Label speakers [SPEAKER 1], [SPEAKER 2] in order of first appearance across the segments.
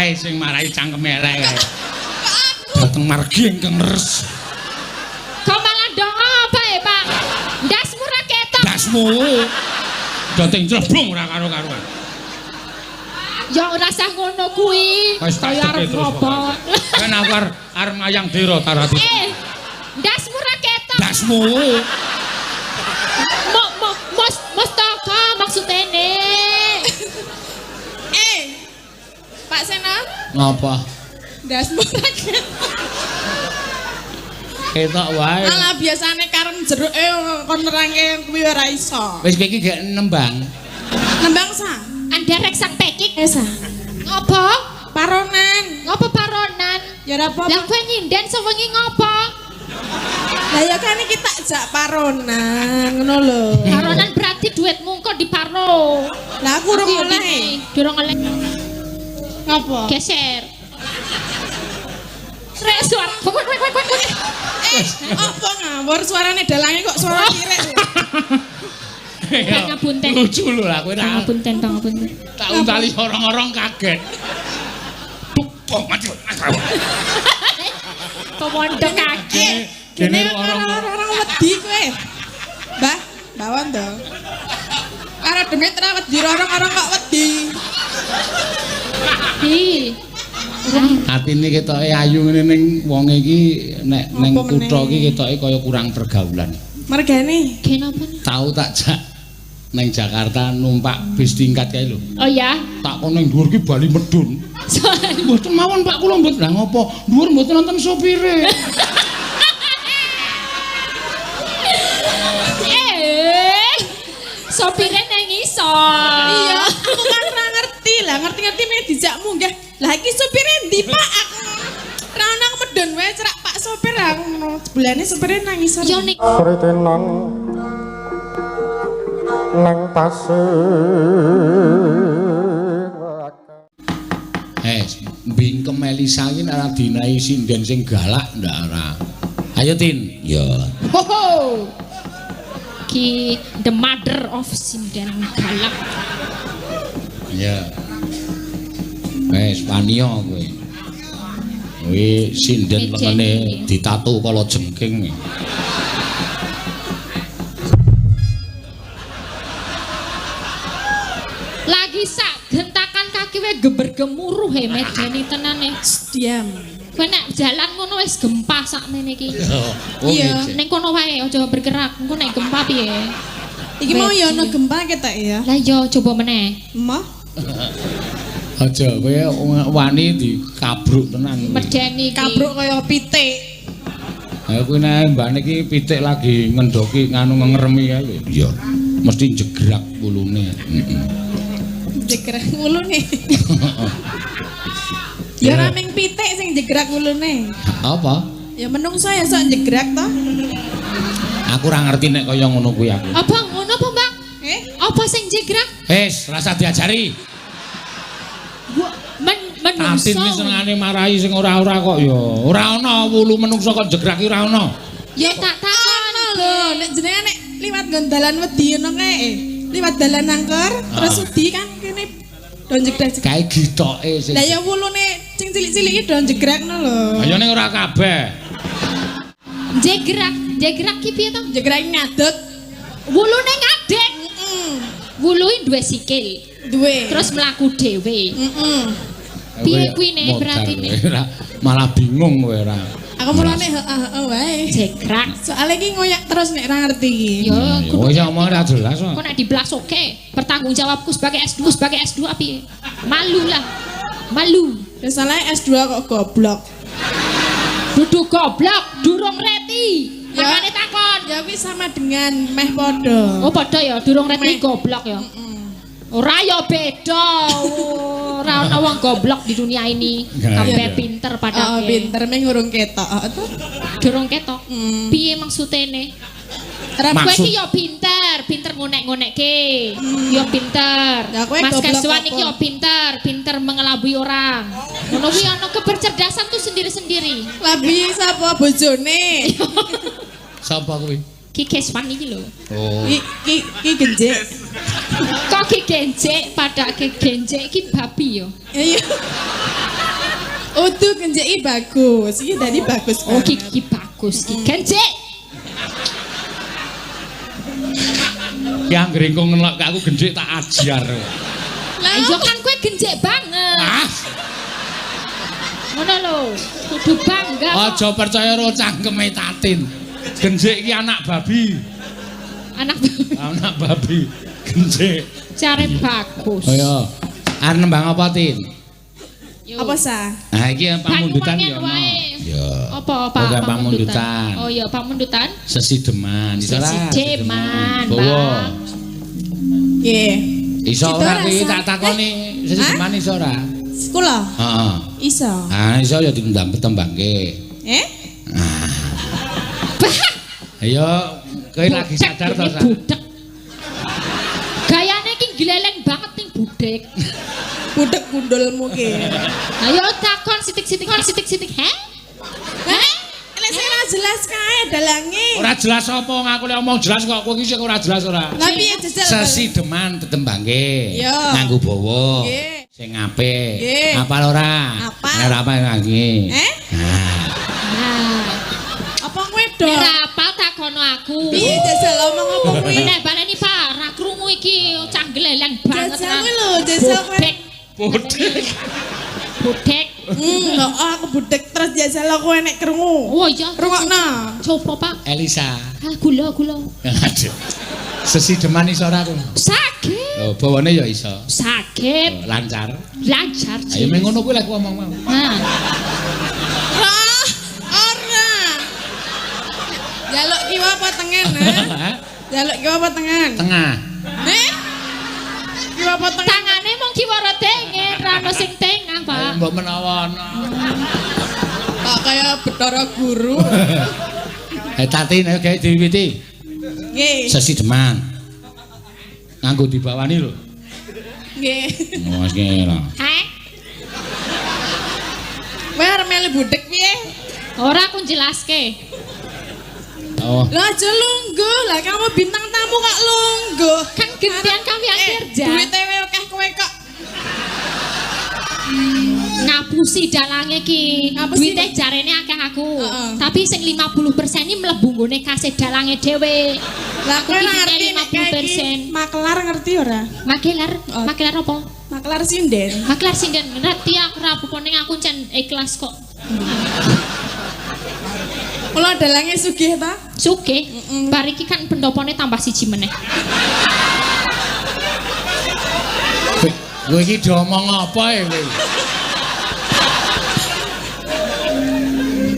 [SPEAKER 1] Kae sing marai cangkeme elek kae. Dateng margi ingkang leres.
[SPEAKER 2] Kok malah dong apa ya, Pak? Ndasmu ra ketok.
[SPEAKER 1] Ndasmu. Dateng jleblung ora karo-karuan.
[SPEAKER 2] Ya ora sah ngono kuwi.
[SPEAKER 1] Wis tak
[SPEAKER 2] Kaya arep
[SPEAKER 1] ceke terus
[SPEAKER 2] ngopo.
[SPEAKER 1] Kan aku arep mayang dira tarati.
[SPEAKER 2] Ndasmu ra ketok.
[SPEAKER 1] Ndasmu.
[SPEAKER 2] Mo mo mos mustaka maksudene.
[SPEAKER 3] Pak Sena,
[SPEAKER 1] Ngapa?
[SPEAKER 3] ndasmu ra ketok.
[SPEAKER 1] Ketok wae.
[SPEAKER 3] Alah biasane kareng jeruk kon nerangke kuwi ora iso.
[SPEAKER 1] Wis kowe iki gek nembang.
[SPEAKER 3] Nembang sa.
[SPEAKER 2] Anderek sang pekik.
[SPEAKER 3] Sa.
[SPEAKER 2] Ngopo?
[SPEAKER 3] Paronan.
[SPEAKER 2] Ngopo paronan?
[SPEAKER 3] Ya ora apa-apa.
[SPEAKER 2] Lah kowe nyinden sewengi ngopo?
[SPEAKER 3] Lah ya kan iki tak jak paronan ngono lho.
[SPEAKER 2] Paronan berarti duitmu kok diparo.
[SPEAKER 3] Lah aku urung oleh.
[SPEAKER 2] Durung oleh.
[SPEAKER 3] Ngopo?
[SPEAKER 2] Geser. Rek suara. Kok kok kok kok.
[SPEAKER 3] Apa ngawur suarane dalange kok suara kirek.
[SPEAKER 2] Pangapunten.
[SPEAKER 1] Lucu lho lah kowe tak.
[SPEAKER 2] Pangapunten, pangapunten.
[SPEAKER 1] Tak untali orang-orang kaget. Buk, oh, mati.
[SPEAKER 2] Pemondo kaget.
[SPEAKER 1] Dene
[SPEAKER 3] Dene orang-orang wedi kowe. Mbah, Mbah Wondo. Karo demit ra wedi orang-orang kok wedi.
[SPEAKER 2] Di.
[SPEAKER 1] Atine ketoke ayu ngene ning wong iki nek ning kutha iki ketoke kaya kurang pergaulan.
[SPEAKER 3] Mergane.
[SPEAKER 2] Kenapa?
[SPEAKER 1] Tau tak jak neng Jakarta numpak bis tingkat kae lho.
[SPEAKER 2] Oh ya.
[SPEAKER 1] Tak kono ning dhuwur ki bali medun. Mboten mawon Pak kula mboten. Lah ngopo? Dhuwur mboten nonton sopire.
[SPEAKER 2] Sopire nang isor.
[SPEAKER 3] Iya, aku kan ora ngerti lah, ngerti-ngerti meh dijak munggah. Lah iki sopire ndi Pak? Aku ora ono medun wae cerak Pak sopir aku ngono. Jebulane sopire nang isor.
[SPEAKER 2] Yo nek
[SPEAKER 4] kritenan nang pasir.
[SPEAKER 1] Bingkem Elisa iki nek ora dinahi sinden sing galak ndak ora. Ayo Tin. Ya.
[SPEAKER 2] Ho ho. Ki the mother of sinden galak.
[SPEAKER 1] Ya. Wes paniya kowe. Kuwi sinden lengene ditatu kala jengking.
[SPEAKER 2] Lagi sak gentakan kaki we geber-gemuruh he medeni tenane.
[SPEAKER 3] Diam.
[SPEAKER 2] Kowe nek jalan ngono wis gempa sakmene iki.
[SPEAKER 3] Iya.
[SPEAKER 2] Ning kono wae aja bergerak, engko nek gempa piye?
[SPEAKER 3] Iki mau ya ono gempa ketok ya.
[SPEAKER 2] Lah iya coba meneh.
[SPEAKER 3] Emoh.
[SPEAKER 1] Aja kowe wani dikabruk tenan.
[SPEAKER 2] Medeni iki.
[SPEAKER 3] Kabruk kaya pitik.
[SPEAKER 1] Ha kuwi nek mbane iki pitik lagi ngendoki nganu ngeremi kae lho. Iya. Mesti jegrak wulune. Heeh.
[SPEAKER 3] Jegrak wulune. Ya ora ming pitik sing jegrak wulune.
[SPEAKER 1] Apa?
[SPEAKER 3] Ya menungso ya sok jegrak to.
[SPEAKER 1] Aku ora ngerti nek kaya ngono kuwi aku.
[SPEAKER 2] Apa ngono apa, Mbak? Apa sing jegrak?
[SPEAKER 1] Wis, rasa diajari.
[SPEAKER 2] Menungso.
[SPEAKER 1] Tatin wis senengane marahi sing ora-ora kok ya. Ora ana wulu menungso kok jegrak ki ora ana.
[SPEAKER 2] Ya tak takon
[SPEAKER 3] lho, nek jenengan nek liwat nggon dalan wedi ngono kae. Liwat dalan angker terus wedi kan kene do jegrak.
[SPEAKER 1] Kae gitoke sing.
[SPEAKER 3] Lah ya wulune sing cilik-cilik iki do jegrakno lho.
[SPEAKER 1] Ayo ning ora kabeh.
[SPEAKER 2] Jegrak, jegrak ki piye to?
[SPEAKER 3] Jegrak ngadeg.
[SPEAKER 2] Wulune ngadeg.
[SPEAKER 3] Heeh.
[SPEAKER 2] Wuluhe duwe sikil.
[SPEAKER 3] Duwe.
[SPEAKER 2] Terus mlaku dhewe.
[SPEAKER 3] Heeh.
[SPEAKER 2] Piye kuwi ne berarti ne?
[SPEAKER 1] Malah bingung kowe ora.
[SPEAKER 3] Aku mulane heeh wae.
[SPEAKER 2] Jegrak.
[SPEAKER 3] Soale iki ngoyak terus nek ora ngerti iki.
[SPEAKER 2] Yo,
[SPEAKER 1] wis omong ora jelas kok.
[SPEAKER 2] Kok nek diblasoke, pertanggungjawabku sebagai S2 sebagai S2 piye? Malu lah. Malu.
[SPEAKER 3] Ya salah S2 kok goblok.
[SPEAKER 2] Dudu goblok, durung reti. Makane takon.
[SPEAKER 3] Ya kuwi sama dengan meh padha.
[SPEAKER 2] Oh padha ya, durung reti goblok ya. Ora ya beda. Ora ana wong goblok di dunia ini. Kabeh pinter padha.
[SPEAKER 3] Oh, pinter meh urung ketok to.
[SPEAKER 2] Durung ketok. Piye maksudene? Kowe iki ya pinter, pinter ngonek-ngonekke. Ya pinter. Mas Kaswan iki ya pinter, pinter mengelabui orang. Ngono kuwi ana kebercerdasan tuh sendiri-sendiri.
[SPEAKER 3] Labi sapa bojone?
[SPEAKER 1] Sapa kuwi?
[SPEAKER 2] Ki Keswan iki lho.
[SPEAKER 1] Oh.
[SPEAKER 3] Ki ki genjek.
[SPEAKER 2] Kok ki genjek padake genjek iki babi yo.
[SPEAKER 3] Iya. Utuh genjek iki bagus. Iki tadi bagus
[SPEAKER 2] Oh
[SPEAKER 3] banget.
[SPEAKER 2] ki bagus ki genjek.
[SPEAKER 1] Ki anggere engko ngelok aku genjek tak ajar.
[SPEAKER 2] Lah iya kan kowe genjek banget.
[SPEAKER 1] Ah,
[SPEAKER 2] Ngono lho. Kudu bangga kok.
[SPEAKER 1] aja percaya karo cangkeme Tatin. Genjek iki anak babi.
[SPEAKER 2] Anak
[SPEAKER 1] Anak babi. Genjek.
[SPEAKER 2] jare bagus.
[SPEAKER 1] Oh iya. Arep nembang apa, Tin?
[SPEAKER 2] Yo.
[SPEAKER 3] Apa sa?
[SPEAKER 1] Nah, iki pamundutan ya ono.
[SPEAKER 2] Ya. Apa Pak
[SPEAKER 1] Oke, pamundutan.
[SPEAKER 2] Oh iya, pamundutan.
[SPEAKER 1] Sesideman, iso ora?
[SPEAKER 2] Sesideman,
[SPEAKER 1] Bawa.
[SPEAKER 2] Bang.
[SPEAKER 3] Nggih.
[SPEAKER 1] Iso ora kuwi
[SPEAKER 3] rasa.
[SPEAKER 1] tak takoni sesideman iso ora?
[SPEAKER 3] Kula
[SPEAKER 1] Heeh.
[SPEAKER 3] iso.
[SPEAKER 1] Ah, iso ya ditembang tembangke.
[SPEAKER 3] Eh?
[SPEAKER 1] Ayo, kowe lagi sadar to, Sa?
[SPEAKER 2] Budek. Gayane iki gleleng banget ning budek.
[SPEAKER 3] Budek gundulmu ki.
[SPEAKER 2] Ayo takon sitik-sitik sitik-sitik, he?
[SPEAKER 3] Heh? Lek sing ora jelas kae dalange.
[SPEAKER 1] Ora jelas apa ngaku lek omong jelas kok kowe iki sing ora jelas ora.
[SPEAKER 3] Lah piye jajal?
[SPEAKER 1] Sesideman tetembangke.
[SPEAKER 3] Iya.
[SPEAKER 1] Nganggo bawa.
[SPEAKER 3] Nggih.
[SPEAKER 1] Sing apik.
[SPEAKER 3] Nggih.
[SPEAKER 1] Apal ora?
[SPEAKER 3] Apal.
[SPEAKER 1] Nek ora apal ngangge.
[SPEAKER 3] Eh?
[SPEAKER 1] Nah.
[SPEAKER 2] Nah,
[SPEAKER 3] Apa kowe do?
[SPEAKER 2] nek ora apal takono aku.
[SPEAKER 3] Piye jajal omong apa kuwi?
[SPEAKER 2] Nek baleni Pak, ra krungu iki cah gleleng banget.
[SPEAKER 3] Jajal kuwi lho, jajal kowe.
[SPEAKER 2] Budek.
[SPEAKER 1] Budek.
[SPEAKER 2] Budek.
[SPEAKER 3] Oh, aku budek terus jajal kowe nek krungu.
[SPEAKER 2] Oh iya.
[SPEAKER 3] Rungokno.
[SPEAKER 2] Coba Pak.
[SPEAKER 1] Elisa.
[SPEAKER 2] Ah, gula gula.
[SPEAKER 1] Aduh. Sesideman iso ora aku?
[SPEAKER 2] Sakit.
[SPEAKER 1] Oh, bawane ya iso.
[SPEAKER 2] Sakit.
[SPEAKER 1] Oh, lancar.
[SPEAKER 2] Lancar.
[SPEAKER 1] Ayo meng ngono kuwi lek aku omong mau.
[SPEAKER 2] Nah,
[SPEAKER 3] Ora. Ora. Jaluk kiwa apa tengen, ha? Jaluk kiwa apa tengen?
[SPEAKER 1] Tengah.
[SPEAKER 3] Eh? Kiwa apa tengen?
[SPEAKER 2] tangane mung kiwa tengen, ra ono sing tengah, Pak.
[SPEAKER 1] Mbok menawa ana.
[SPEAKER 3] Kok kaya Betara Guru.
[SPEAKER 1] Eh Tatin ayo gawe diwiwiti.
[SPEAKER 3] Nggih.
[SPEAKER 1] Sesideman. Nganggo dibawani lho.
[SPEAKER 3] Nggih.
[SPEAKER 1] Oh, wis ngene lho.
[SPEAKER 2] Heh?
[SPEAKER 3] Kowe arep melu budek piye?
[SPEAKER 2] Ora aku jelaske.
[SPEAKER 1] Oh.
[SPEAKER 3] Lah aja lungguh, lah kamu bintang tamu kok lungguh.
[SPEAKER 2] Kan gantian kami yang kerja.
[SPEAKER 3] Duite wae akeh kowe kok.
[SPEAKER 2] Ngapusi dalange ki.
[SPEAKER 3] Ngapusi.
[SPEAKER 2] Duite jarene akeh aku.
[SPEAKER 3] Heeh.
[SPEAKER 2] Tapi sing 50% ini mlebu nggone kase dalange dhewe.
[SPEAKER 3] Lah
[SPEAKER 2] Aku
[SPEAKER 3] kowe
[SPEAKER 2] ki
[SPEAKER 3] ora ngerti nek kae iki
[SPEAKER 2] 50%.
[SPEAKER 3] makelar ngerti ora?
[SPEAKER 2] Makelar,
[SPEAKER 3] Oh.
[SPEAKER 2] makelar apa?
[SPEAKER 3] Makelar sinden.
[SPEAKER 2] Makelar sinden ngerti aku ora apa-apa ning aku cen ikhlas kok.
[SPEAKER 3] Kula dalange sugih ta?
[SPEAKER 2] Sugih.
[SPEAKER 3] Mm-mm.
[SPEAKER 2] Bar iki kan pendopone tambah siji meneh.
[SPEAKER 1] Kowe iki diomong apa ya kowe?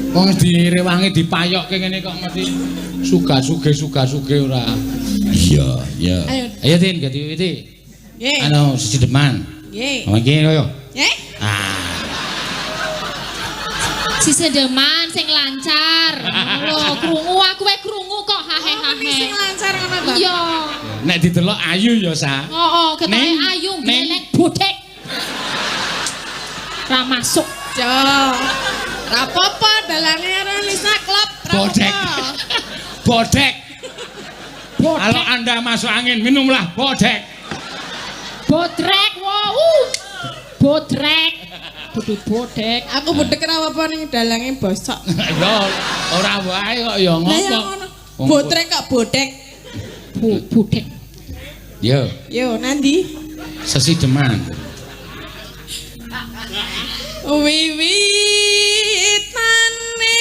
[SPEAKER 1] Wong direwangi dipayokke ngene kok mesti suga-suge suga-suge ora. Iya, iya.
[SPEAKER 3] Ayo.
[SPEAKER 1] Ayo Tin, gawe diwiwiti.
[SPEAKER 3] Nggih.
[SPEAKER 1] Anu sesideman.
[SPEAKER 3] Nggih.
[SPEAKER 1] Oh iki yo.
[SPEAKER 3] Eh?
[SPEAKER 1] Ah.
[SPEAKER 2] Sisedeman sing lancar. Lho, krungu aku wae krungu kok hahe
[SPEAKER 3] Oh,
[SPEAKER 2] hahe.
[SPEAKER 3] sing lancar ngono ta?
[SPEAKER 2] Iya.
[SPEAKER 1] Nek didelok ayu ya, Sa.
[SPEAKER 2] Heeh, ketoke
[SPEAKER 1] Ning,
[SPEAKER 2] ayu
[SPEAKER 1] ning.
[SPEAKER 2] gleleng budek. Ra masuk.
[SPEAKER 3] Jo. Ra apa-apa dalange karo Lisa klop. ra
[SPEAKER 1] Bodek.
[SPEAKER 3] apa-apa.
[SPEAKER 1] Bodek.
[SPEAKER 2] Bodek.
[SPEAKER 1] Kalau Anda masuk angin, minumlah bodek.
[SPEAKER 2] Bodrek, wow. Bodrek. Dudu bodek.
[SPEAKER 3] Aku budek ra apa-apa ning dalange bosok.
[SPEAKER 1] Ya ora wae kok ya
[SPEAKER 3] Lah ya
[SPEAKER 1] ngopo.
[SPEAKER 3] ngono.
[SPEAKER 1] Wong-
[SPEAKER 3] Botrek kok bodek.
[SPEAKER 2] Budek.
[SPEAKER 1] Yo,
[SPEAKER 3] Yo nandi.
[SPEAKER 1] sesideman.
[SPEAKER 3] Wiwitane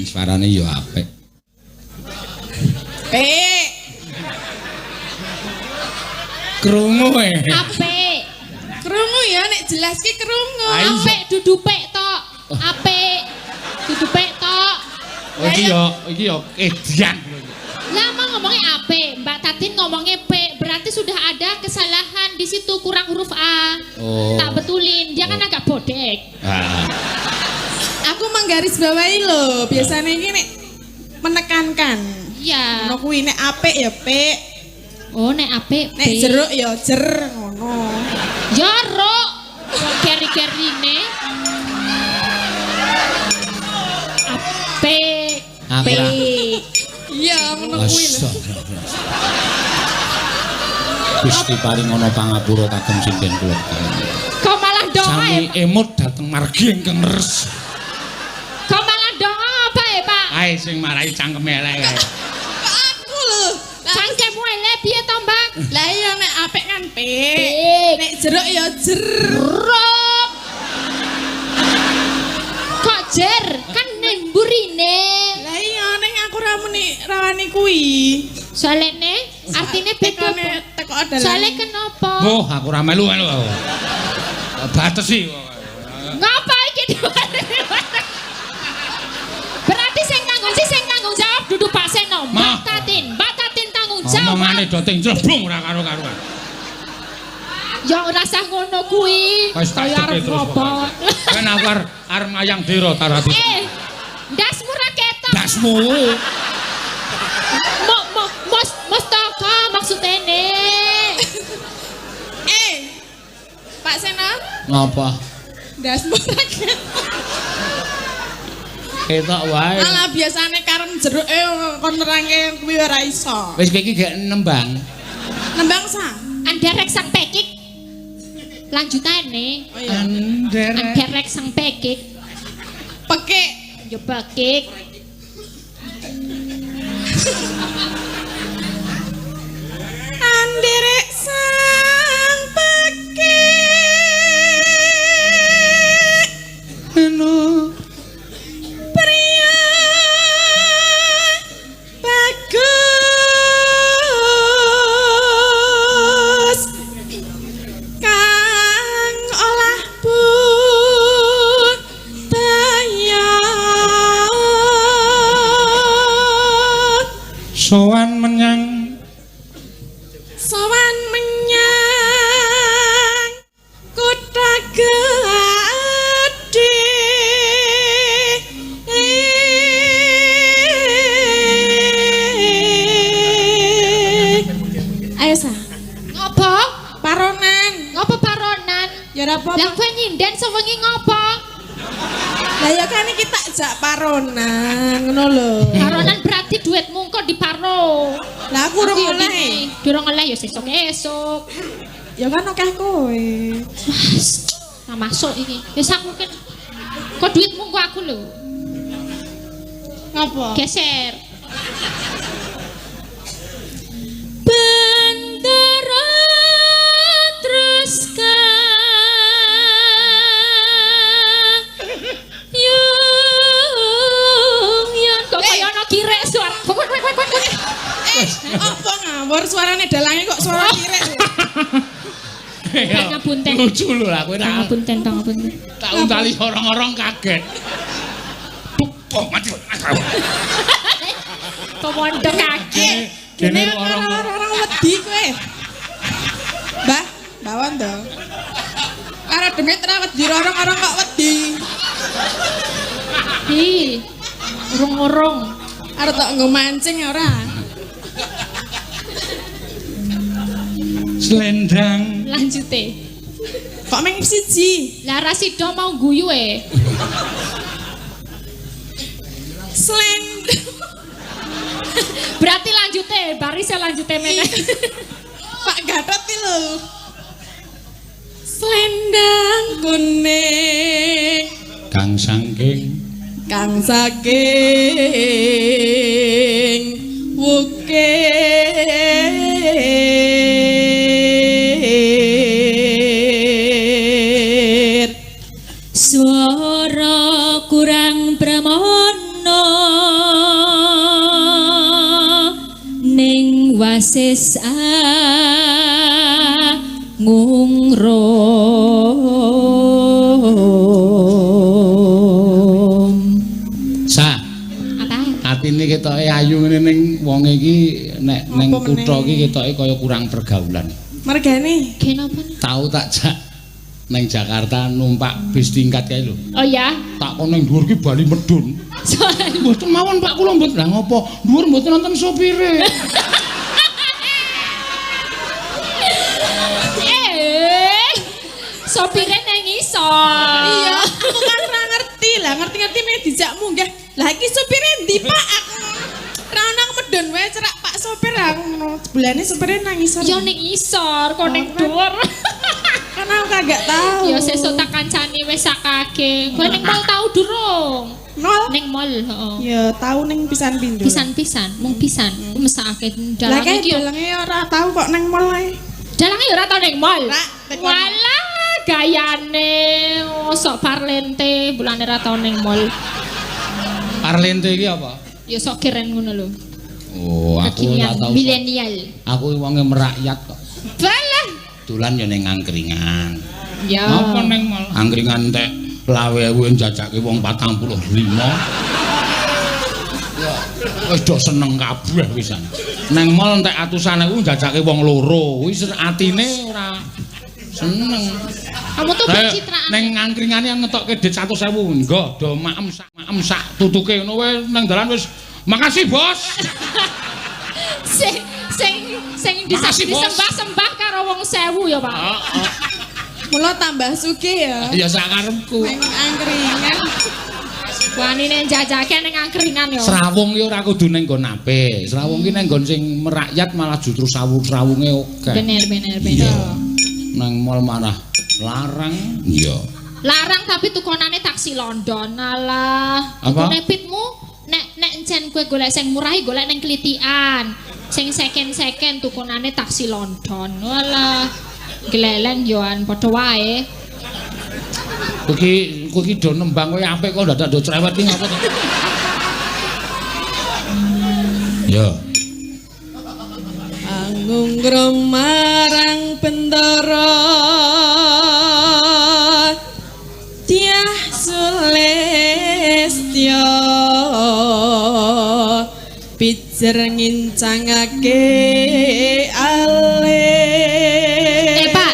[SPEAKER 1] Suarane yo apik.
[SPEAKER 3] Pek.
[SPEAKER 1] Krungu e.
[SPEAKER 2] Apik.
[SPEAKER 3] Krungu ya nek jelas ki krungu.
[SPEAKER 1] Ayo.
[SPEAKER 2] Apik dudu pek tok. Apik. Dudu pek tok.
[SPEAKER 1] Oh, iki yo edian.
[SPEAKER 2] Lah mau ngomongnya apik, Mbak Tatin ngomongnya P, berarti sudah ada kesalahan di situ kurang huruf A.
[SPEAKER 1] Oh.
[SPEAKER 2] Tak betulin, dia kan agak bodek.
[SPEAKER 1] Ah.
[SPEAKER 3] Aku menggarisbawahi lho, biasanya iki nek menekankan.
[SPEAKER 2] Iya.
[SPEAKER 3] Ngono kuwi nek apik ya pek,
[SPEAKER 2] Oh, nek apik
[SPEAKER 3] nek
[SPEAKER 2] P.
[SPEAKER 3] jeruk ya jer ngono.
[SPEAKER 2] Jeruk. Wong keri-kerine. Apik. Pik.
[SPEAKER 3] Iya, ngono kuwi lho.
[SPEAKER 1] Gusti paring ana pangapura kagem sinden kula kaliyan.
[SPEAKER 2] Kok malah doa
[SPEAKER 1] Sami
[SPEAKER 2] ya?
[SPEAKER 1] emut dhateng margi ingkang leres.
[SPEAKER 2] Kok malah doa apa ya, Pak?
[SPEAKER 1] Ae sing marai cangkeme elek kae.
[SPEAKER 3] Kok aku lho.
[SPEAKER 2] Cangkemmu elek piye to, Mbak?
[SPEAKER 3] Lah iya nek apik kan pik.
[SPEAKER 2] Pik.
[SPEAKER 3] Nek jeruk ya
[SPEAKER 2] jeruk. Kok jer? Kan ning mburine.
[SPEAKER 3] Lah iya ning aku ra muni rawani kuwi.
[SPEAKER 2] Soalene artine beda.
[SPEAKER 3] Teko dalan.
[SPEAKER 2] Soale kenapa?
[SPEAKER 1] Oh, aku ra melu-melu aku. Batesi.
[SPEAKER 2] Ngapa iki? Berarti sing tanggung sih sing tanggung jawab dudu Pak Seno, Mbak Tatin. Mbak Tatin tanggung jawab.
[SPEAKER 1] Omongane do ting jleblung ora karo-karuan.
[SPEAKER 2] Ya ora sah ngono kuwi.
[SPEAKER 1] Wis tak
[SPEAKER 2] arep
[SPEAKER 1] terus. Kan aku arep mayang dira tarati.
[SPEAKER 2] Ndasmu ra ketok.
[SPEAKER 1] Ndasmu.
[SPEAKER 2] Mo mos mostaka maksudene.
[SPEAKER 3] Pak Seno.
[SPEAKER 1] Ngapa?
[SPEAKER 3] Ndasmu ra ketok.
[SPEAKER 1] Ketok wae.
[SPEAKER 3] Alah biasane karem jeruke kon nerangke kuwi ora iso.
[SPEAKER 1] Wis kowe iki gak nembang.
[SPEAKER 3] Nembang sa.
[SPEAKER 2] Anderek sang pekik. Lanjutane.
[SPEAKER 3] Oh iya.
[SPEAKER 2] Anderek sang pekik.
[SPEAKER 3] Pekik.
[SPEAKER 2] Yo pekik.
[SPEAKER 3] Anderek sang pekik.
[SPEAKER 1] Eno.
[SPEAKER 3] Pria bagus kang olah budaya
[SPEAKER 1] sowan menyang
[SPEAKER 3] kutha gedhe. Ayo sa.
[SPEAKER 2] Ngopo?
[SPEAKER 3] Paronan.
[SPEAKER 2] Ngopo paronan?
[SPEAKER 3] Ya ora apa-apa.
[SPEAKER 2] Lah kowe nyinden sewengi ngopo?
[SPEAKER 3] Lah ya kan iki tak jak paronan ngono lho.
[SPEAKER 2] Paronan berarti duitmu kok diparo.
[SPEAKER 3] Lah aku urung oleh.
[SPEAKER 2] Durung oleh ya sesuk esuk.
[SPEAKER 3] Ya kan akeh kowe.
[SPEAKER 2] Wah, ora masuk iki. Wis aku kan kok duitmu kok aku lho.
[SPEAKER 3] Ngopo?
[SPEAKER 2] Geser. Bendera terus yung yon kok kaya ana kirek suara.
[SPEAKER 3] Apa ngawur suarane dalange kok suara kirek.
[SPEAKER 2] Pangapunten.
[SPEAKER 1] Lucu lho aku ora.
[SPEAKER 2] Pangapunten, pangapunten.
[SPEAKER 1] Tak untali orang-orang kaget. Buk, mati.
[SPEAKER 2] Komondo kaget.
[SPEAKER 1] Dene
[SPEAKER 3] orang-orang wedi kowe. Mbah, Mbah Wondo. Karo demit ora wedi orang-orang kok wedi.
[SPEAKER 2] Hi. Urung-urung.
[SPEAKER 3] Arep tok nggo mancing ora.
[SPEAKER 1] Slendang.
[SPEAKER 2] Lanjute.
[SPEAKER 3] Kok mung siji?
[SPEAKER 2] Lah ra sida mau guyu e.
[SPEAKER 3] Slendang.
[SPEAKER 2] Berarti lanjute, barise lanjute meneh.
[SPEAKER 3] Pak Gatot iki lho. Slendang kuning
[SPEAKER 1] kang saking
[SPEAKER 3] wukir
[SPEAKER 2] swara kurang pramono ning wasis ngungrum.
[SPEAKER 1] Sa.
[SPEAKER 2] Apa?
[SPEAKER 1] Atine ketoke ayu ngene ning wong iki nek ning kutha iki ketoke kaya kurang pergaulan.
[SPEAKER 3] Mergane
[SPEAKER 2] kenapa?
[SPEAKER 1] Tau tak jak ning Jakarta numpak bis tingkat kae lho.
[SPEAKER 2] Oh ya.
[SPEAKER 1] Tak kon ning dhuwur ki bali medun. Mboten mawon Pak kula mboten. Lah ngopo? Dhuwur mboten nonton sopire.
[SPEAKER 2] Sopire nang isor.
[SPEAKER 3] Iya, aku kan ora ngerti lah. ngerti-ngerti meh dijak munggah. Lah iki supire ndi, Pak? Aku ra ono aku medun wae cerak Pak sopir aku ngono. Jebulane sopire nang ngisor.
[SPEAKER 2] Ya ning isor, kok ning dhuwur.
[SPEAKER 3] Kan aku kagak tahu.
[SPEAKER 2] Ya sesuk tak kancani wis sakake. Kowe ning mall tau durung?
[SPEAKER 3] Nol.
[SPEAKER 2] Ning mall, heeh.
[SPEAKER 3] Ya tau ning pisan pindho.
[SPEAKER 2] Pisan-pisan, mung pisan. Ku mesakake
[SPEAKER 3] Lah
[SPEAKER 2] dalange
[SPEAKER 3] kae
[SPEAKER 2] iki yo.
[SPEAKER 3] dalange ora tau kok nang mall ae.
[SPEAKER 2] Dalange ya ora tau ning mall.
[SPEAKER 3] Ora, tekon.
[SPEAKER 2] Walah, gayane oh, sok parlente bulane ora tau ning mall.
[SPEAKER 1] Parlente iki apa?
[SPEAKER 2] Ya sok keren ngono lho.
[SPEAKER 1] Oh, aku ora
[SPEAKER 2] Kekinian,
[SPEAKER 1] tau.
[SPEAKER 2] milenial.
[SPEAKER 1] Aku wonge merakyat kok.
[SPEAKER 2] Balah.
[SPEAKER 1] Dolan ya ning angkringan.
[SPEAKER 2] Ya.
[SPEAKER 1] Apa ning mall? Angkringan tek lawe ewu njajake wong 45. Ya, wis do seneng kabeh wisan. Neng mall entek atusan ewu njajake wong loro. Wis atine ora seneng.
[SPEAKER 2] Kamu tuh pencitraan.
[SPEAKER 1] Neng angkringane yang ngetokke dit 100.000, nggo do maem sak tutuke ngono wae nang dalan wis makasih bos.
[SPEAKER 2] Sing sing sing disembah-sembah karo wong 1000 ya, Pak.
[SPEAKER 1] Heeh.
[SPEAKER 3] Mula tambah sugih ya.
[SPEAKER 1] Ya sakarepku.
[SPEAKER 3] Nang angkringan.
[SPEAKER 2] Wanine njajake ning angkringan ya.
[SPEAKER 1] Srawung ki ora kudu ning nggon apik. Srawung ki ning nggon sing merakyat malah justru sawung-srawunge akeh.
[SPEAKER 2] Bener bener bener.
[SPEAKER 1] Iya. Nang mall malah larang. Iya.
[SPEAKER 2] Larang tapi tukonane taksi London. Alah,
[SPEAKER 1] Apa?
[SPEAKER 2] tukune pitmu nek nek encen kowe golek sing murah golek ning klitikan. Sing second-second tukonane taksi London. Walah. Gleleng yoan padha wae.
[SPEAKER 1] Kowe iki do nembang kowe apik kok dadak do cerewet ki ngapa to? Ya.
[SPEAKER 3] Angungrum marang bendara Dyah Sulistya pijer ngincangake ale.
[SPEAKER 2] Pak,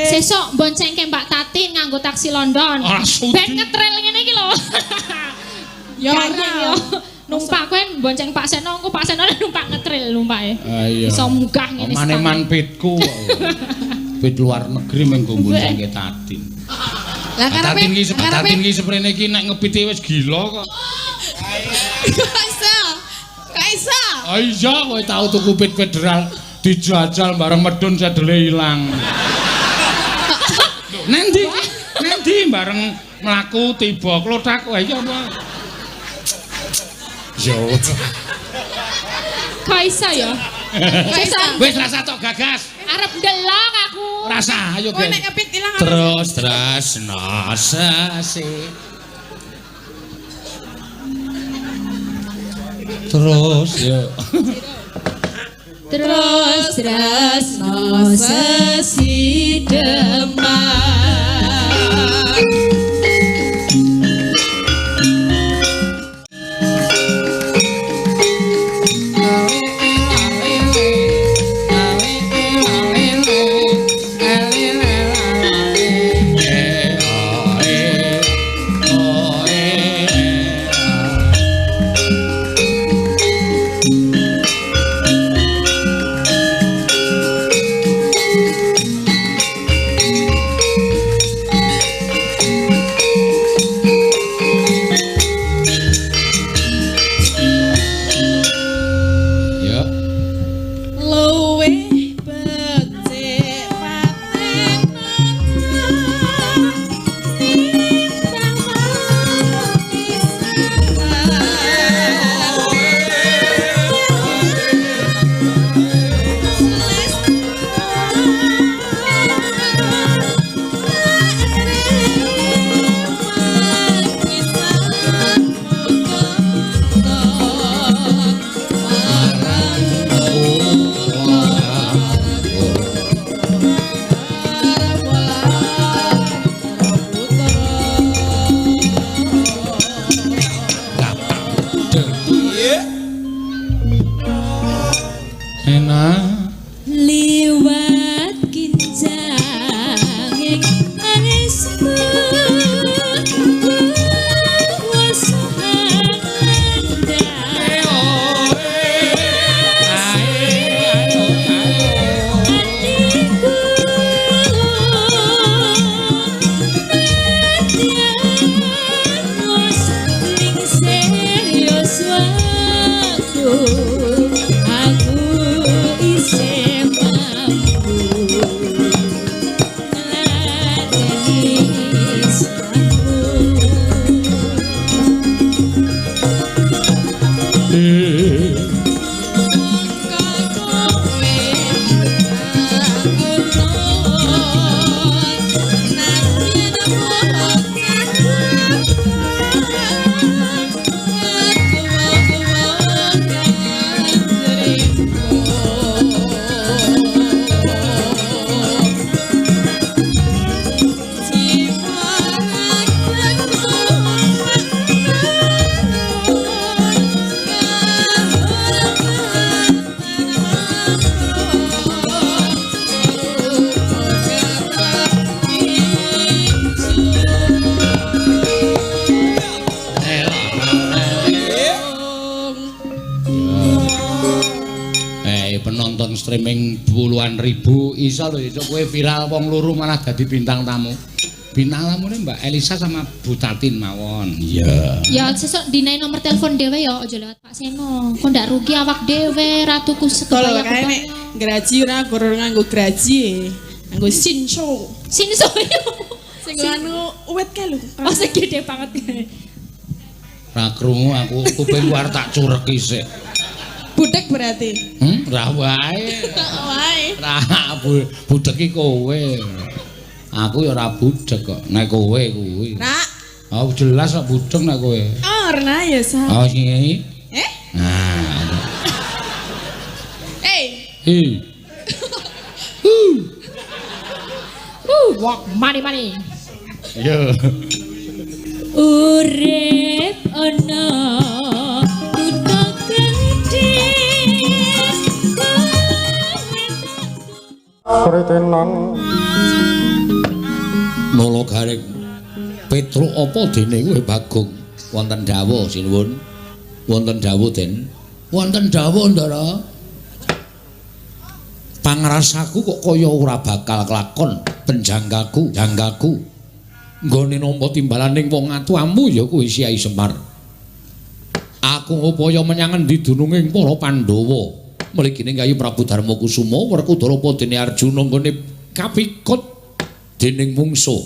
[SPEAKER 2] sesuk boncengke Mbak Tatin nganggo taksi London.
[SPEAKER 1] Ora sudi.
[SPEAKER 2] Ben ngetril ngene iki lho.
[SPEAKER 3] Ya
[SPEAKER 2] ora.
[SPEAKER 3] ora.
[SPEAKER 2] Numpak kowe bonceng Pak Seno, engko Pak Seno numpak ngetril numpake.
[SPEAKER 1] Ah, iya.
[SPEAKER 2] Iso munggah ngene.
[SPEAKER 1] Maneman pitku kok. Pit luar negeri mung nggo boncengke Tatin.
[SPEAKER 3] Lah karepe
[SPEAKER 1] Tatin ki seprene iki nek ngepiti wis gila kok.
[SPEAKER 3] Kok iso? Kok iso?
[SPEAKER 1] Ah iya kowe tau tuku pit federal dijajal bareng medun sedele ilang. Nendi? Nendi bareng mlaku tiba klothak wae iki apa? Yo.
[SPEAKER 2] Kok iso ya?
[SPEAKER 1] Wis rasa tok gagas.
[SPEAKER 2] Arep ndelok aku.
[SPEAKER 1] Rasa ayo
[SPEAKER 3] Kowe nek ngepit ilang apa?
[SPEAKER 1] Terus tresno sasi. Terus yo.
[SPEAKER 2] Terus
[SPEAKER 3] tresno sesi demak.
[SPEAKER 1] streaming puluhan ribu iso lho iso kowe viral wong loro malah dadi bintang tamu. Bintang tamune Mbak Elisa sama Bu Tatin mawon. Iya.
[SPEAKER 2] Ya sesuk dinae nomor telepon dhewe ya aja lewat Pak Seno. Kok ndak rugi awak dhewe ratuku
[SPEAKER 3] Kalau
[SPEAKER 2] sekebaya
[SPEAKER 3] kae nek graji ora guru nganggo graji. Nganggo sinso.
[SPEAKER 2] Sinso.
[SPEAKER 3] Sing anu uwit kae lho.
[SPEAKER 2] Oh sing gede banget kae.
[SPEAKER 1] Ra krungu aku kupingku arep tak cureki sik.
[SPEAKER 3] Budek berarti.
[SPEAKER 1] Ra wae.
[SPEAKER 3] Wae.
[SPEAKER 1] Ra budek iki kowe. Aku ya ora budek kok. Nek kowe kuwi.
[SPEAKER 3] Ra.
[SPEAKER 1] Oh jelas kok budek nek kowe.
[SPEAKER 3] Oh, ora ya sa.
[SPEAKER 1] Oh sing.
[SPEAKER 3] Eh?
[SPEAKER 1] Nah.
[SPEAKER 3] Eh.
[SPEAKER 1] Hi.
[SPEAKER 2] Walk mani mani.
[SPEAKER 1] Iya.
[SPEAKER 2] Urip ana kutha gedhe.
[SPEAKER 4] Sritenan
[SPEAKER 1] Nala Gareng Petruk apa dene kowe Bagong? Wonten dawuh sinuwun. Wonten dawuh Den. Wonten dawuh Ndara. Pangrasaku kok kaya ora bakal kelakon penjangkaku, jangkaku. Nggone nampa timbalaning wong atuamu ya kuwi Kyai Semar. Aku ngupaya menyang endi dununging para Pandhawa. Mligine Kyai Prabu Darma Kusuma Werkudara apa dene Arjuna nggone kapikut dening mungsuh.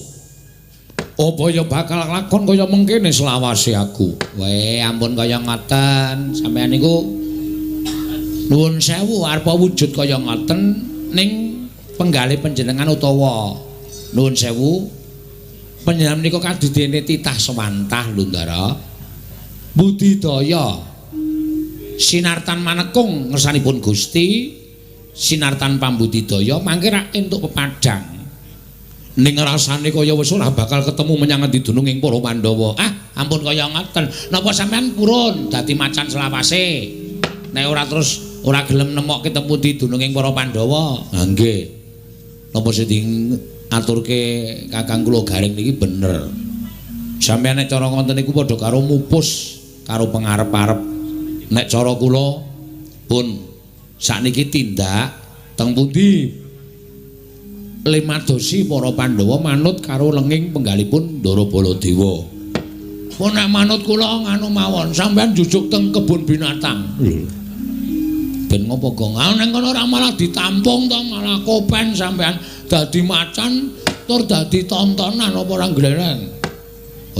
[SPEAKER 1] Apa ya bakal lakon kaya mengkene selawase aku. Weh, ampun kaya ngoten. Sampeyan niku nuwun sewu arep wujud kaya ngoten ning penggalih panjenengan utawa nuwun sewu panjenengan menika kadidene titah sewantah lho Ndara. Budidaya sinartan manekung ngersanipun Gusti sinartan pambudidaya mangke rak entuk pepadang. Ning rasane kaya wis ora bakal ketemu menyang endi dununging para Pandhawa. Ah, ampun kaya ngoten. Napa sampean purun dadi macan selawase? Nek ora terus ora gelem nemokke temu di dununging para Pandhawa. Ha nggih. Napa sing diaturke Kakang kula Gareng niki bener. Sampeyan nek cara ngoten niku padha karo mupus karo pengarep-arep. Nek cara kula pun sakniki tindak teng pundi limadosi para Pandhawa manut karo lenging penggalipun Ndara Baladewa. Pun nek manut kula nganu mawon, sampeyan jujuk teng kebun binatang. Lho. Ben ngopo Gong? Ah nang kono ora malah ditampung to, malah kopen sampeyan dadi macan tur dadi tontonan apa ora glereng.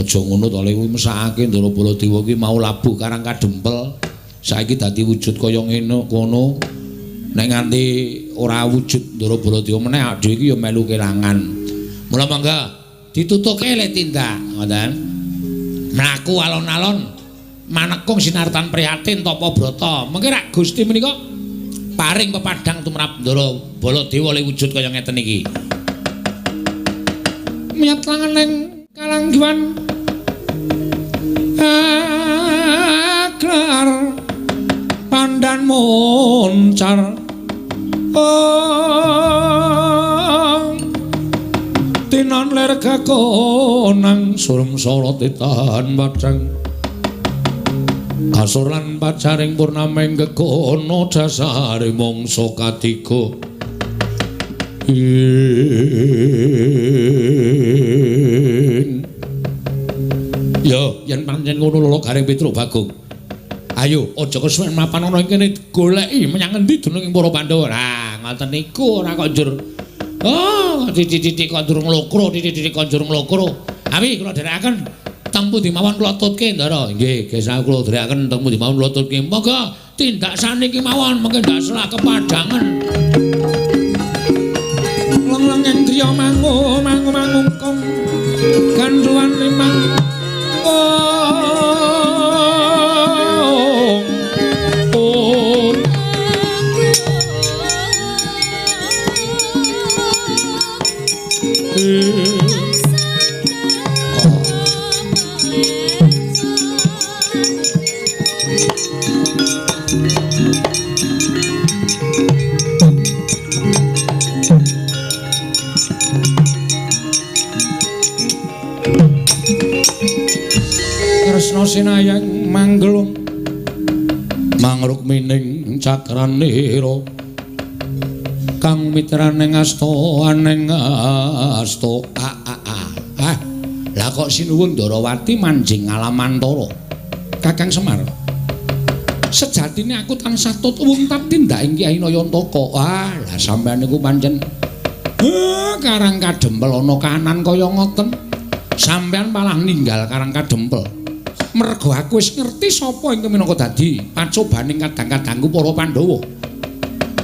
[SPEAKER 1] Aja ngono to, le kuwi mesakake Ndara Baladewa kuwi mau labuh karang kadempel. Saiki dadi wujud kaya ngene kono. Nek nganti ora wujud Ndara Baladewa meneh awake dhewe iki ya melu kelangan. Mula mangga ditutuke le tindak, ngoten. Mlaku alon-alon manekung sinartan prihatin tapa brata. Mengke rak Gusti menika paring pepadang tumrap Ndara Baladewa le wujud kaya ngeten iki. Miyat langening kalanggiwan aglar pandan moncar. Oh, tinan ler kakonang surem sorot tahan padang kasur lan pacaring purnameng gegono dasare mangsa katiga. Yo, yen pancen ngono lho Gareng Petruk Bagong. Ayo, aja kesuwen mapan ana ing kene goleki menyang endi dununging para Pandhawa. Lah, ngoten niku ora kok njur. Oh, titik-titik kok njur nglokro, titik-titik kok njur nglokro. Awi kula dherekaken teng pundi mawon kula tutke, Ndara. Nggih, gesah kula dherekaken teng pundi mawon kula tutke. Monggo tindak saniki mawon, mengke ndak selak kepadangan. Leng-lengeng griya mangu mangu mangungkung gandhuwan limang. Kresna sinayang manggelung mangrukmining cakranira Kang mitrane ngasta aneng asta a a a. Ah, lah kok sinuwun Ndarawati manjing alamantara. Kakang Semar. Sejatine aku tansah tut wuntat tindaking Kyai Nayantaka. Ah, lah sampeyan niku pancen Karang Kadempel ana kanan kaya ngoten. Sampeyan malah ninggal Karang Kadempel. Mergo aku wis ngerti sapa ingkang minangka dadi pacobaning kadang-kadangku para Pandhawa.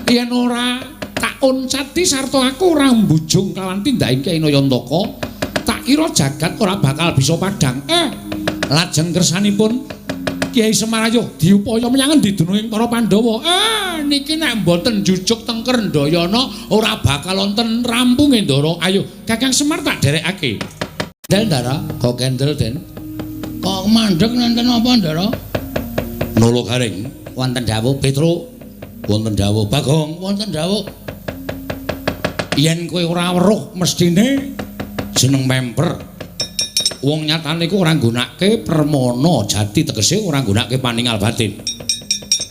[SPEAKER 1] Yen ora tak oncati sarta aku ora mbujung kalawan tindaking Kyai Nayantaka, tak kira jagat ora bakal bisa padhang. Lajeng kersanipun Kyai Semar ayo diupaya menyang endi dununging para Pandhawa. Niki nek mboten jujuk teng Krendayana ora bakal wonten rampunge Ndara. Ayo Kakang Semar tak derekake. Del Ndara, kok kendel Den? Kok mandeg nenten apa Ndara? Nolo garing wonten dawuh Petruk, wonten dawuh Bagong, wonten dawuh. Yen kowe ora weruh mesthine jeneng memper. Wong nyatane iku ora nggunakake permana jati, tegese ora nggunakake paningal batin.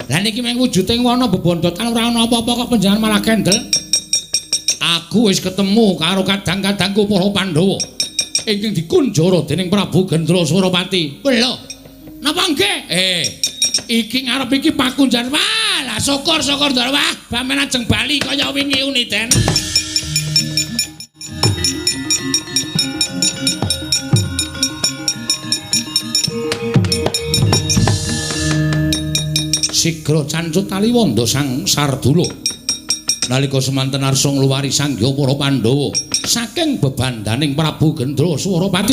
[SPEAKER 1] Lah niki mung wujude wana bebondotan ora ana apa-apa kok panjenengan malah kendel. Aku wis ketemu karo kadang-kadangku para Pandhawa ingkang dikunjara dening Prabu Gendra Surapati. Lho, napa nggih? Iki ngarep iki pakunjan. Wah, lah syukur-syukur Ndara. Wah, bamen ajeng bali kaya wingi uni Den. Sigra cancut taliwonda Sang Sardula. Nalika semanten arsa ngluwari sangya para Pandhawa saking bebandaning Prabu Gendra Surapati.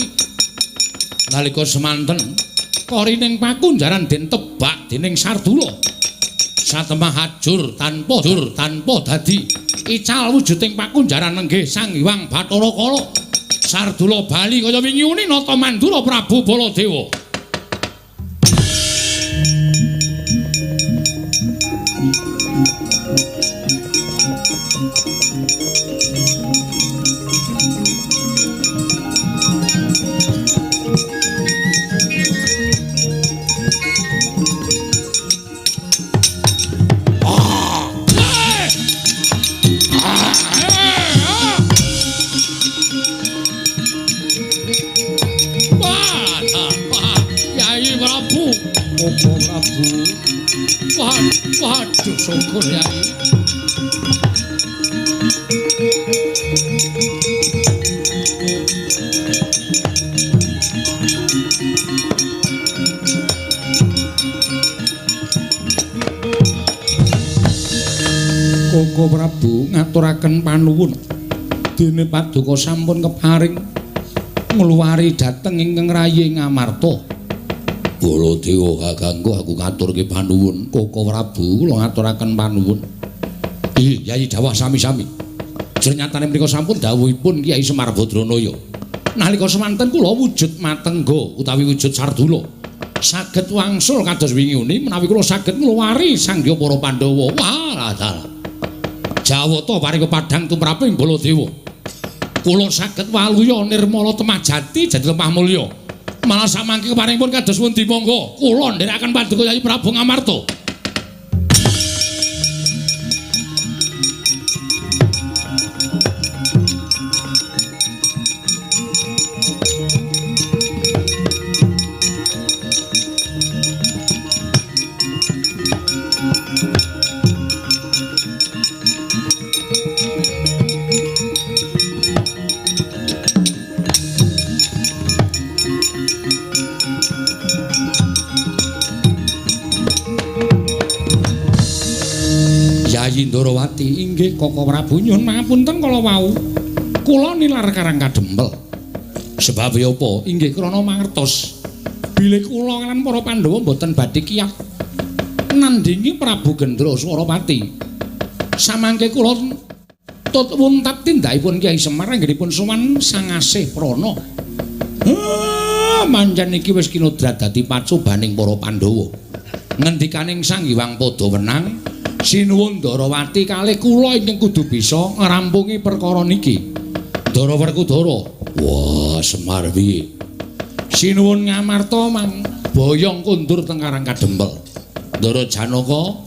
[SPEAKER 1] Nalika semanten korining pakunjaran den tebak dening Sardula. Satemah ajur tanpa jur tanpa dadi ical wujuding pakunjaran nenggih Sang Hyang Bathara Kala. Sardula bali kaya wingi uni nata mandura Prabu Baladewa. Waduh, syukur Yai. Koko Prabu ngaturaken panuwun. Dene paduka sampun keparing ngluwari dhateng ingkang rayi Ngamarta. Baladewa kakangku aku ngaturke panuwun. Koko Prabu kula ngaturaken panuwun. Ih, Yai dawah sami-sami. Jernyatane mriku sampun dawuhipun Kyai Semar Badranaya. Nalika semanten kula wujud matengga utawi wujud Sardula. Saged wangsul kados wingi uni menawi kula saged ngluwari sangya para Pandhawa. Wah, dalah. Jawata paring kepadhang tumraping Baladewa. Kula saged waluya nirmala temah jati jati lemah mulya. Malah samangke keparingipun kados pundi monggo kula nderekaken paduka Yai Prabu Ngamarta. Ndarawati inggih Koko Prabu nyuwun pangapunten kala wau kula nilar Karang Kadempel. Sebab apa? Inggih krana mangertos bilih kula lan para Pandhawa mboten badhe kiyat nandhingi Prabu Gendra Surapati. Samangke kula tut wuntat tindakipun Kyai Semar anggenipun sowan Sang Asih Prana. Mancen iki wis kinodrat dadi pacobaning para Pandhawa. Ngendikaning Sang Hyang Padha wenang, sinuwun Ndarawati kalih kula ingkang kudu bisa ngrampungi perkara niki. Ndara Werkudara. Wah, Semar piye? Sinuwun Ngamarta mang boyong kondur teng Karang Kadempel. Ndara Janaka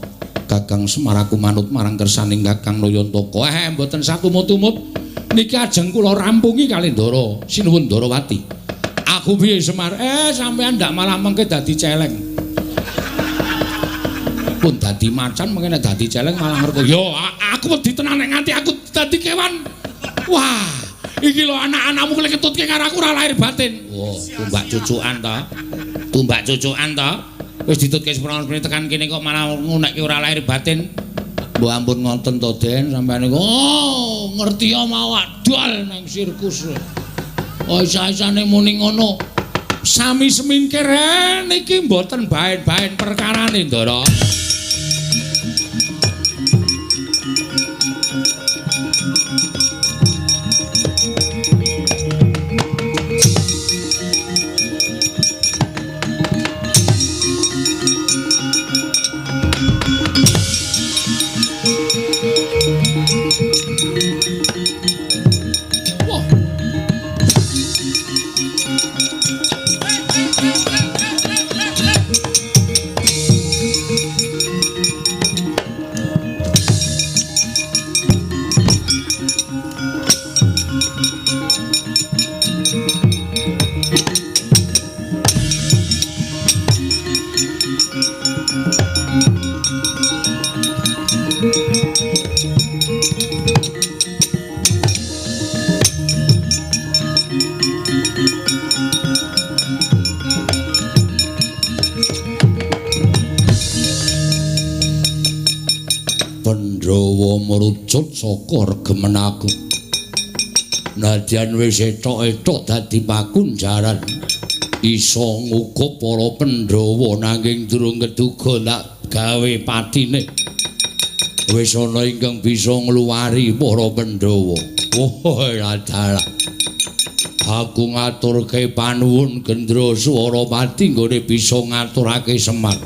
[SPEAKER 1] Kakang Semar aku manut marang kersaning Kakang Nayantaka. Mboten satumut-tumut niki ajeng kula rampungi kalih Ndara Sinuwun Ndarawati. Aku piye Semar? Sampean ndak malah mengke dadi celeng. Pun dadi macan mengke nek dadi celeng malah ngerti. Yo aku wedi tenan nek nganti aku dadi kewan. Wah, iki lho anak-anakmu kle ketutke karo aku ora lahir batin. Wah, tumbak cucukan ta. Tumbak cucukan ta. Wis ditutke seprana-seprana tekan kene kok malah ngunekke ora lahir batin. Mbok ampun ngoten to, Den, sampeyan niku. Oh, ngerti ya mau adol nang sirkus. Oh, isa-isane muni ngono. Sami semingkir niki mboten baen-baen perkarane, Ndara. Merucut saka regemen aku. Nadyan wis etok-etok dadi pakunjaran, iso ngukup para Pandhawa nanging durung keduga tak gawe patine. Wis ana ingkang bisa ngluwari para Pandhawa. Oh, dalah. Aku ngaturke panuwun Gendra Swarapati nggone bisa ngaturake Semar.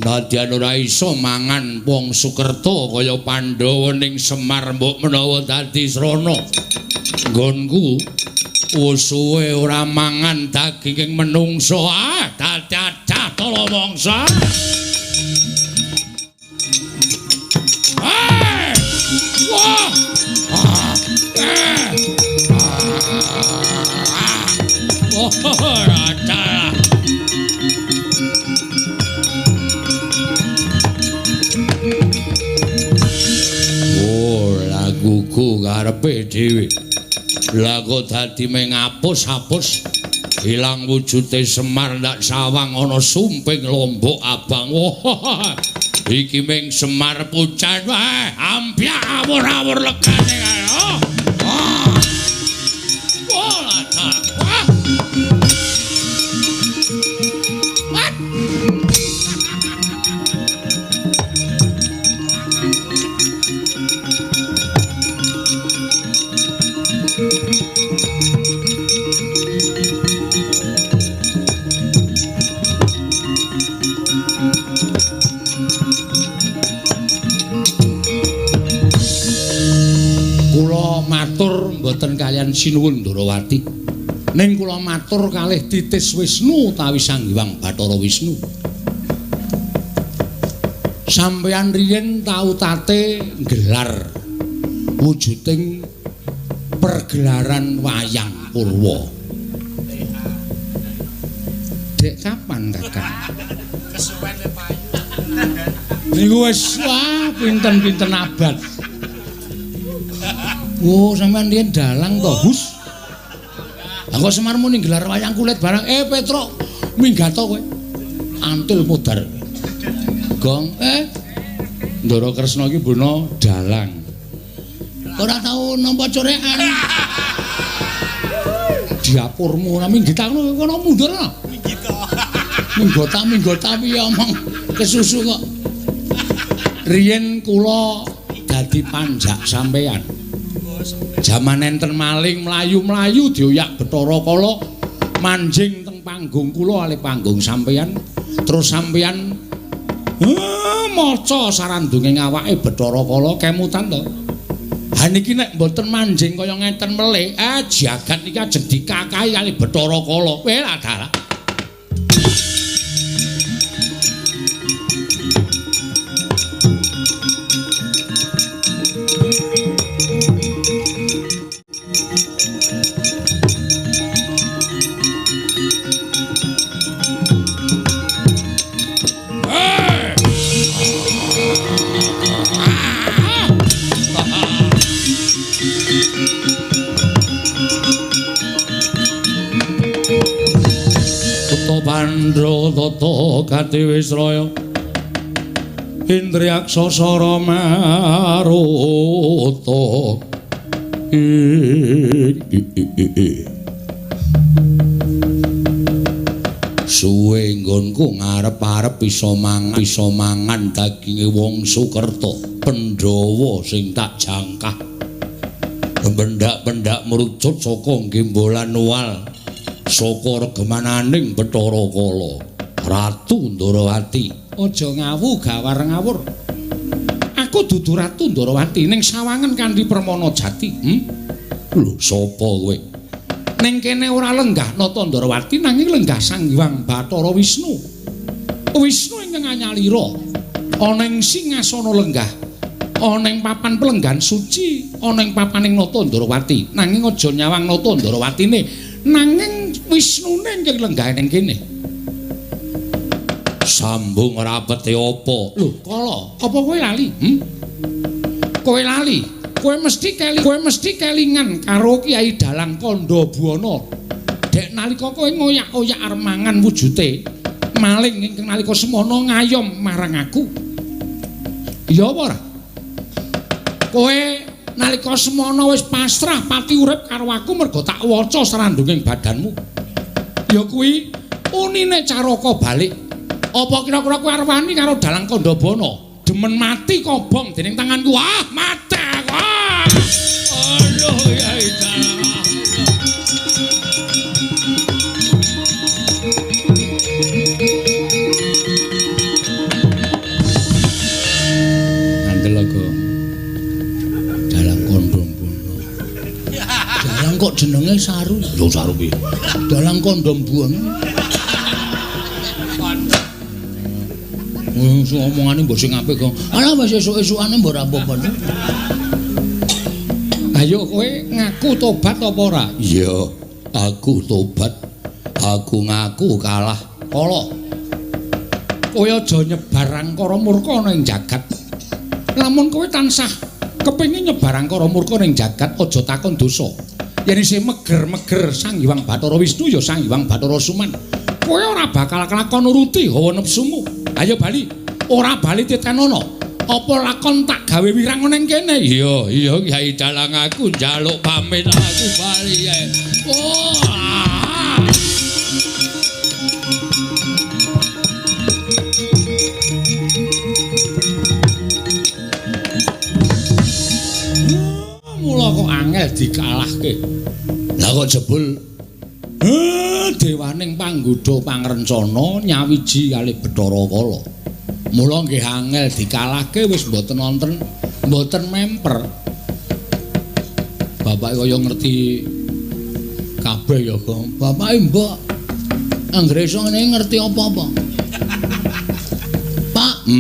[SPEAKER 1] Nadyan ora iso mangan wong Sukerta kaya Pandhawa ning Semar mbok menawa dadi srana. Nggonku wis suwe ora mangan daginging menungsa. Ah, dadah tala mangsa. Wah! Ah! Oh, dalah. Laguku karepe dhewe. Lah kok dadi mengapus-apus ilang wujude Semar ndak sawang ana sumping lombok abang. Wah, iki ming Semar pucan wae ampyak awur-awur legane kae. Oh. Wah, lah. Wah. Kula matur mboten kaliyan Sinuwun Ndarawati. Ning kula matur kalih Titis Wisnu utawi Sang Hyang Bathara Wisnu. Sampeyan riyin tau tate nggelar wujuding pergelaran wayang purwa. Dek kapan, Kakang?
[SPEAKER 5] Kesuwen le payu.
[SPEAKER 1] Niku wis wah pinten-pinten abad. Oh, sampean riyen dalang to, Hus. Lah kok Semar muni gelar wayang kulit barang. Petruk, minggat to kowe. Antil modar. Gong, Ndara Kresna iki mbono dalang. Ora tau nampa corekan. Diapurmu ora minggit aku kono mundur lho.
[SPEAKER 5] Minggit to.
[SPEAKER 1] Minggota piye omong kesusu kok. Riyen kula dadi panjak sampean. Jaman enten maling mlayu-mlayu dioyak Bathara Kala manjing teng panggung kula alih panggung sampean. Terus sampean maca sarandunge awake Bathara Kala kemutan to. Ha niki nek mboten manjing kaya ngeten melih, jagat niki ajeng dikakahi kali Bathara Kala. Weh dalah. Pandra tata katiwisraya Indriyaksa sara maruta. Suwe nggonku ngarep-arep bisa mangan daginge wong Sukerta Pandhawa sing tak jangkah. Bendak-bendak merucut saka gembolan wal saka regemananing Bathara Kala. Ratu Ndorowati, aja ngawu gawar ngawur. Aku dudu Ratu Ndorowati ning sawangen kanthi Permana Jati. Lho, sapa kowe? Ning kene ora lenggah Nata Ndorowati nanging lenggah Sang Hyang Bathara Wisnu. Wisnu ingkang anyalira ana ing singasana lenggah, ana ing papan pelenggan suci, ana ing papaning Nata Ndorowati. Nanging aja nyawang Nata Ndorowatine, nanging Wisnune ingkang lenggah ning kene. Sambung rapete apa? Lho, Kala, apa kowe lali? Kowe lali? Kowe mesti kelingan karo Kyai Dalang Kandha Buwana. Dek nalika kowe ngoyak-oyak arep mangan wujute, maling ingkang nalika semono ngayom marang aku. Iya apa ora? Kowe nalika semono wis pasrah pati urip karo aku mergo tak waca srandunging badanmu. Ya kuwi unine caraka balik. Apa kira-kira kowe arep wani karo Dalang Kandha Buwana? Demen mati kobong dening tanganku. Ah, mati aku. Ah. Aduh, Kyai Dalang. Ngandel aku. Dalang Kandha Buwana. Dalang kok jenenge Saru? Lho, Saru piye? Dalang Kandha Buwana. Sing omongane mbok sing apik kok. Alah wis esuk-esukane mbok ora apa-apa. Ayo kowe ngaku tobat apa ora? Iya, aku tobat. Aku ngaku kalah. Kala. Kowe aja nyebar angkara murka ana ing jagat. Lamun kowe tansah kepengin nyebar angkara murka ning jagat, aja takon dosa. Yen isih meger-meger Sang Hyang Bathara Wisnu ya Sang Hyang Bathara Suman. Kowe ora bakal kelakon nuruti hawa nepsumu. Ayo bali. Ora bali titenono. Apa lakon tak gawe wirang ning kene? Iya, iya Kyai Dalang, aku njaluk pamit, aku bali ya. Oh. Mula kok angel dikalahke. Lah kok jebul dewaning panggodha pangrencana nyawiji kalih Bathara Kala. Mula nggih angel dikalahke wis mboten wonten, mboten memper. Bapake kaya ngerti kabeh ya, Gong. Bapake mbok anggere iso ngene ngerti apa-apa. Pak,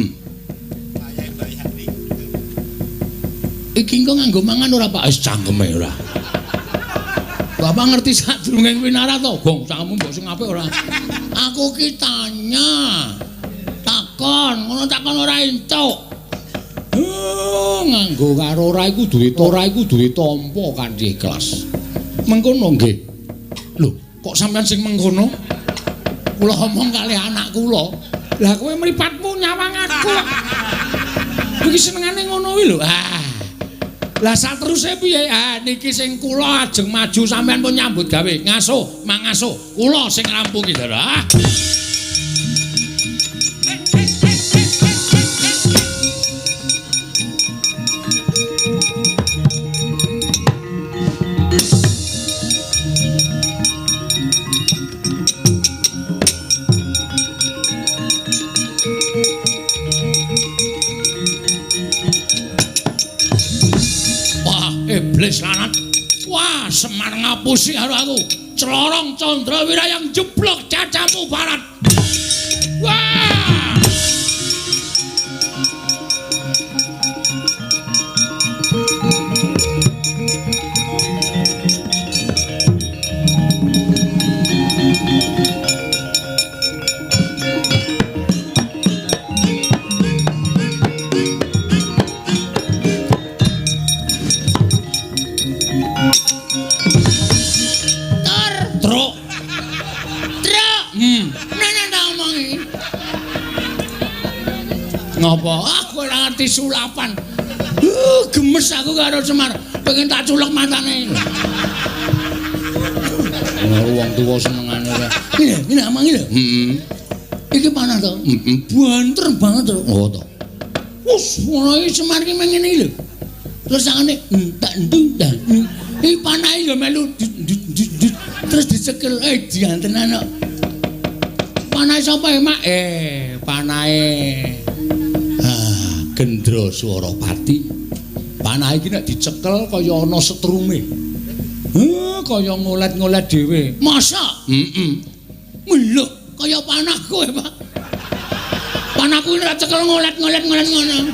[SPEAKER 1] Iki engko nganggo mangan ora, Pak? Wis cangkeme ora. Bapak ngerti sadurunge winara to, Gong? Cangkemmu mbok sing apik ora? Aku ki tanya. Takon, ngono takon ora entuk. Nganggo karo ora iku duwe ora iku duwe tampa kanthi ikhlas. Mengkono nggih. Lho, kok sampean sing mengkono? Kula omong kalih anak kula. Lah kowe mripatmu nyawang aku. Iki senengane ngono kuwi lho. Ah. Lah sateruse piye? Ah niki sing kula ajeng maju sampean pun nyambut gawe. Ngaso, mangaso. Kula sing ngrampungi lho. Ah. Iblis lanat. Wah, Semar ngapusi karo aku. Celorong Candra Wirayang jeblok cacamu barat. Wah! Ngopo? Aku ora ngerti sulapan. Gemes aku karo Semar. Pengen tak culek matane. Wong tuwa senengane. Ngene, ngene amang iki lho. Heeh. Iki panah to? Heeh. Banter banget to. Oh to. Wes ngono iki Semar ki mengene iki lho. Terus tangane entak ndung dah. Iki panahe ya melu terus dicekel diantenan kok. Panahe sapa ya, Mak? Panahe Gendra Swarapati. Panah iki nek dicekel kaya ana setrume. Kaya ngolet-ngolet dhewe. Masa? Heeh. Lho, kaya panahku ya, Pak. Panahku nek cekel ngolet-ngolet ngolet ngono.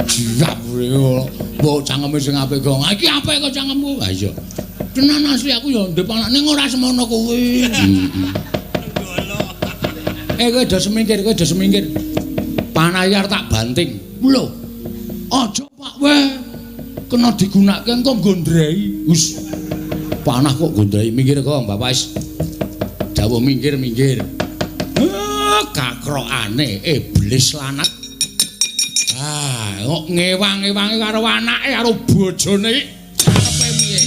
[SPEAKER 1] Jiap mbok cangkeme sing apik kok. Iki apik kok cangkemku. Ha iya. Tenan asli aku ya ndek panah ning ora semono kuwi. Heeh. Kowe do semingkir, kowe do semingkir. Panah arep tak banting. Lho. Aja Pak weh. Kena digunakake engko gondrei. Wis. Panah kok gondrei minggir kok Bapak wis. Dawuh minggir-minggir. Kakrokane iblis lanat. Ah, kok ngewang-ewangi karo anake karo bojone iki karepe piye?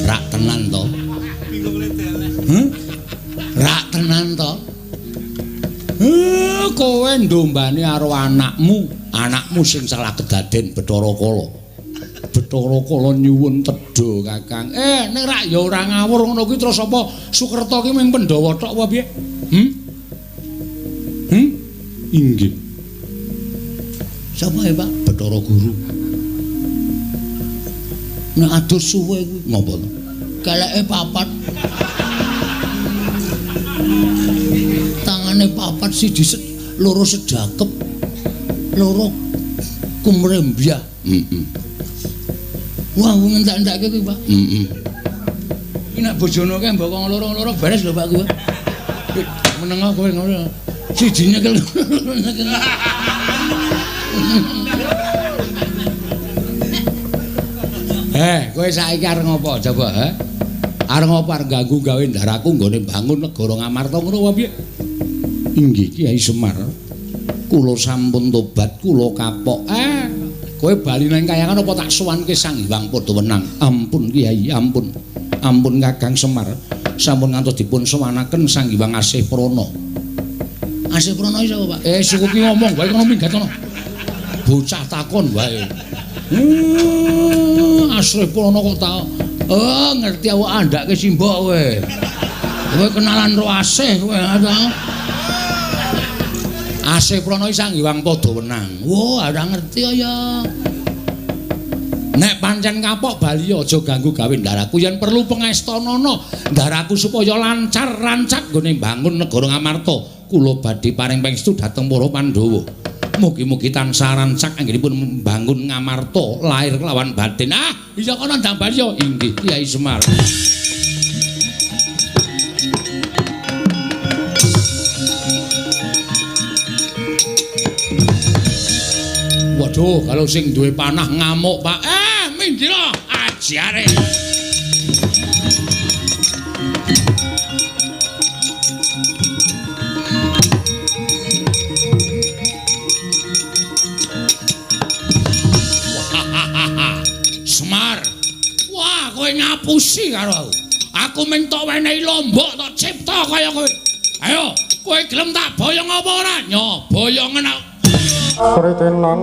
[SPEAKER 1] Rak tenan to? Rak tenan to? Kowe ndombane karo anakmu, anakmu sing salah kedaden Bathara Kala. Bathara Kala nyuwun tedha, Kakang. Nek rak ya ora ngawur ngono kuwi terus apa Sukerta ki mung Pandhawa tok apa piye? Inggih. Sapa ya, Pak? Bathara Guru. Nek adus suwe kuwi ngopo to? Keleke papat. Tangane papat siji loro sedakep, loro kumrembyah. Heeh. Wah, ngentak-entake kuwi, Pak. Heeh. Iki nek bojone kae mbok loro-loro beres lho, Pak kuwi. Menengah kowe ngono. Siji nyekel. Kowe saiki arep ngopo coba, ha? Arep ngopo arep ganggu gawe ndaraku nggone bangun negara Ngamarta ngono apa piye? Inggih Kyai Semar. Kula sampun tobat, kula kapok. Kowe bali nang kayangan apa tak sowanke Sang Hyang Padhawenang? Ampun Kyai, ampun. Ampun Kakang Semar. Sampun ngantos dipun sowanaken Sang Hyang Asih Prana. Asih Prana iki sapa, Pak? Suku ki ngomong wae kono minggat kono. Bocah takon wae. Asih Prana kok ta. Oh, ngerti awak andhake simbok kowe. Kowe kenalan ro Asih kowe ta. Asih Prana iki Sang Hyang Padhawenang. Wah, ora ngerti ya. Nek pancen kapok bali aja ganggu gawe ndaraku yen perlu pengestanana ndaraku supaya lancar rancak nggone bangun negara Ngamarta. Kula badhe paring pangestu dhateng para Pandhawa. Mugi-mugi tansah rancak anggenipun mbangun Ngamarta lahir kelawan batin. Ah, iya kono ndang bali ya. Inggih Kyai Semar. Waduh, kalau sing duwe panah ngamuk, Pak. Minggir ajare. Semar. Wah, kowe ngapusi karo aku. Aku mung tok wenehi lombok tok cipta kaya kowe. Ayo, kowe gelem tak boyong apa ora? Nyo, boyongen aku.
[SPEAKER 4] Sritenan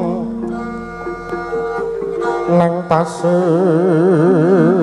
[SPEAKER 4] nang pasir